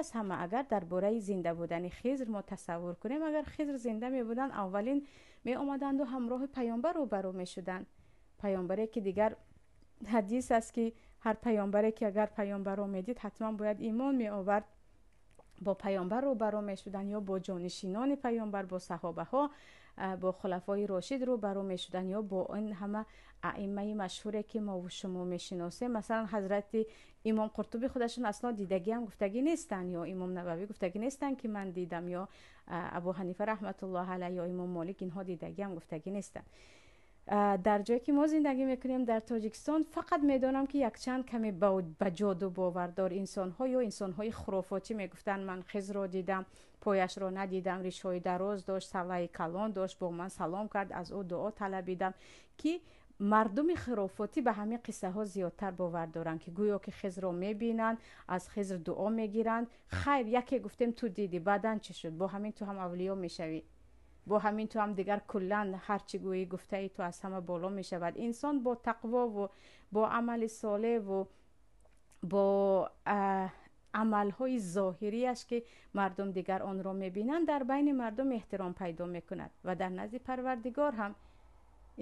Аз ҳама, агар дар бораи зинда будани Хизр мо тасаввур кунем, агар Хизр зинда мебуданд, аввалин меомаданду ҳамроҳи паёмбар рӯбарӯ мешуданд. Паёмбаре ки дигар ҳадис аст, ки ҳар паёмбаре ки агар паёмбарро медид, ҳатман бояд имон меовард. Бо паёмбар рӯбарӯ мешуданд ё бо ҷонишинони паёмбар, бо саҳобаҳо, бо хулафои рошид рӯбарӯ мешуданд ё бо ин ҳама аиммаи машҳуре, ки мову шумо мешиносем. Масалан, ҳазрати имом Қуртубӣ худашон асло дидагиам гуфтагӣ нестанд, ё имом Нававӣ гуфтагӣ нестанд, ки ман дидам, ё Абу Ҳанифа раҳматуллоҳ алайҳ, ё имом Молик, инҳо дидагиам гуфтагӣ нестанд. Дар ҷое ки мо зиндагӣ мекунем, дар Тоҷикистон, фақат медонам, ки якчанд каме ба ҷоду бовардор инсонҳо ё инсонҳои хурофотӣ мегуфтанд: «Ман Хизрро дидам, пояшро надидам, ришҳои дароз дошт, саллаи калон дошт, бо ман салом кард, аз ӯ дуо талабидам», ки мардуми хурофотӣ ба ҳамин қиссаҳо зиёдтар бовар доранд, ки гӯё ки Хизрро мебинанд, аз Хизр дуо мегиранд. Хайр, яке гуфтем, ту дидӣ, баъдан чӣ шуд? Бо ҳамин ту ҳам авлиё мешавӣ? Бо ҳамин ту ҳам дигар куллан ҳарчи гӯӣ, гуфтаи ту аз ҳама боло мешавад? Инсон бо тақвову бо амали солеҳву бо амалҳои зоҳирияш, ки мардум дигар онро мебинанд, дар байни мардум эҳтиром пайдо мекунад ва дар назди Парвардигор ҳам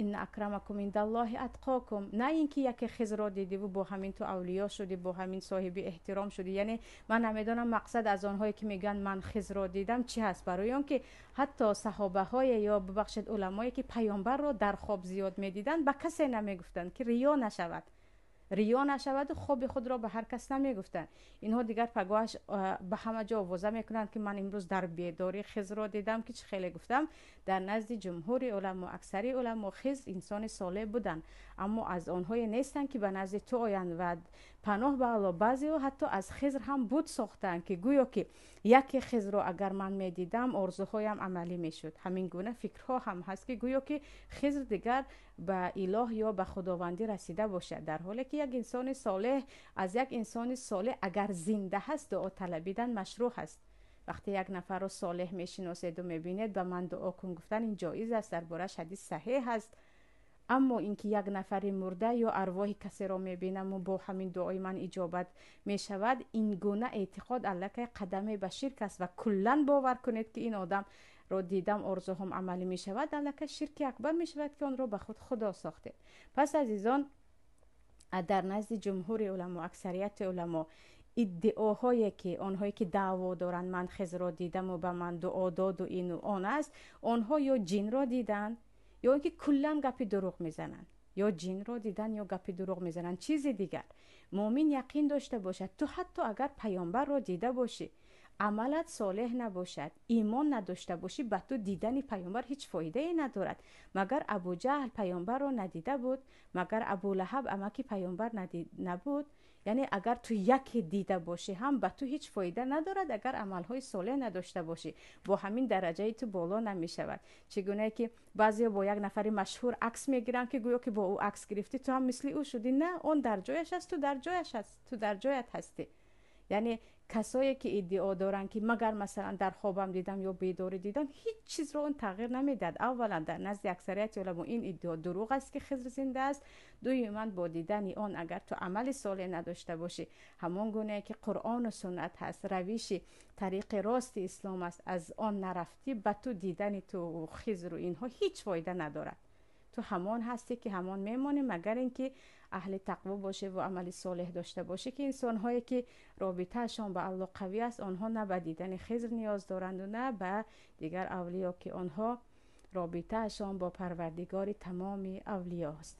инна акрамакум индаллоҳи атқокум. На ин ки яке Хизрро дидиву бо ҳамин ту авлиё шудӣ, бо ҳамин соҳиби эҳтиром шудӣ. Яъне ман намедонам, мақсад аз онҳое, ки мегӯянд «ман Хизрро дидам», чӣ ҳаст? Барои он ки ҳатто саҳобаҳое ё, бубахшед, уламое, ки паёмбарро дар хоб зиёд медиданд, ба касе намегуфтанд, ки риё нашавад, риё нашаваду хоби худро ба ҳар кас намегуфтанд. Инҳо дигар пагоҳаш ба ҳама ҷо овоза мекунанд, ки ман имрӯз дар бедорӣ Хизрро дидам. Ки чӣ хеле гуфтам, дар назди ҷумҳури уламо, аксари уламо, Хизр инсони солеҳ буданд, аммо аз онҳое нестанд, ки ба назди ту оянд. Ва паноҳ ба Алло, баъзеҳо ҳатто аз Хизр ҳам буд сохтаанд, ки гӯё ки яке Хизрро агар ман медидам, орзуҳоям амалӣ мешуд. Ҳамин гуна фикрҳо ҳам ҳаст, ки гӯё ки Хизр дигар ба илоҳ ё ба худовандӣ расида бошад, дар ҳоле ки як инсони солеҳ, аз як инсони солеҳ, агар зинда ҳаст, дуо талабидан машрӯъ ҳаст. Вақте як нафарро солеҳ мешиноседу мебинед, «ба ман дуо кун» гуфтан ин ҷоиз аст, дар борааш ҳадис саҳеҳ ҳаст. Аммо ин ки як нафари мурда ё арвоҳи касеро мебинаму бо ҳамин дуои ман иҷобат мешавад, ин гуна эътиқод аллакай қадаме ба ширк аст. Ва куллан бовар кунед, ки ин одамро дидам, орзуҳом амалӣ мешавад, аллакай ширки акбар мешавад, ки онро ба худ худо сохтед. Пас, азизон, дар назди ҷумҳури уламо, аксарияти уламо, иддаоҳое ки онҳое ки даъво доранд, «ман Хизрро дидаму ба ман дуо доду ину он» аст, онҳо ё ҷинро диданд, ё ин ки куллан гапи дурӯғ мезананд. Ё ҷинро дидан, ё гапи дурӯғ мезананд. Чизи дигар, муъмин яқин дошта бошад: ту ҳатто агар паёмбарро дида бошӣ, амалат солеҳ набошад, имон надошта бошӣ, ба ту дидани паёмбар ҳеҷ фоидае надорад. Магар Абуҷаҳл паёмбарро надида буд? Магар Абулаҳаб амаки паёмбар набуд? Яъне агар ту яке дида бошӣ ҳам, ба ту ҳеҷ фоида надорад, агар амалҳои солеҳ надошта бошӣ. Бо ҳамин дараҷаи ту боло намешавад. Чӣ гунае ки баъзеҳо бо як нафари машҳур акс мегиранд, ки гӯё ки бо ӯ акс гирифтӣ, ту ҳам мисли ӯ шудӣ. На, он дар ҷояш аст, ту дар ҷояш аст, ту дар ҷоят ҳастӣ. Яъне касое ки иддао доранд, ки магар масалан дар хобам дидам ё бедорӣ дидам, ҳеҷ чизро он тағйир намедиҳад. Аввалан, дар назди аксарияти уламо ин иддао дурӯғ аст, ки Хизр зинда аст. Дуюман, бо дидани он агар ту амали солеҳ надошта бошӣ, ҳамон гунае ки Қуръону суннат ҳаст, равиши тариқи рости ислом аст, аз он нарафтӣ, ба ту дидани ту Хизру инҳо ҳеҷ фоида надорад. Ту ҳамон ҳастӣ, ки ҳамон мемонӣ, магар ин ки аҳли тақво бошӣ ва амали солеҳ дошта бошӣ, ки инсонҳое ки робитаашон ба Аллоҳ қавӣ аст, онҳо на ба дидани Хизр ниёз доранду, на ба дигар авлиё, ки онҳо робитаашон бо Парвардигори тамоми авлиёст.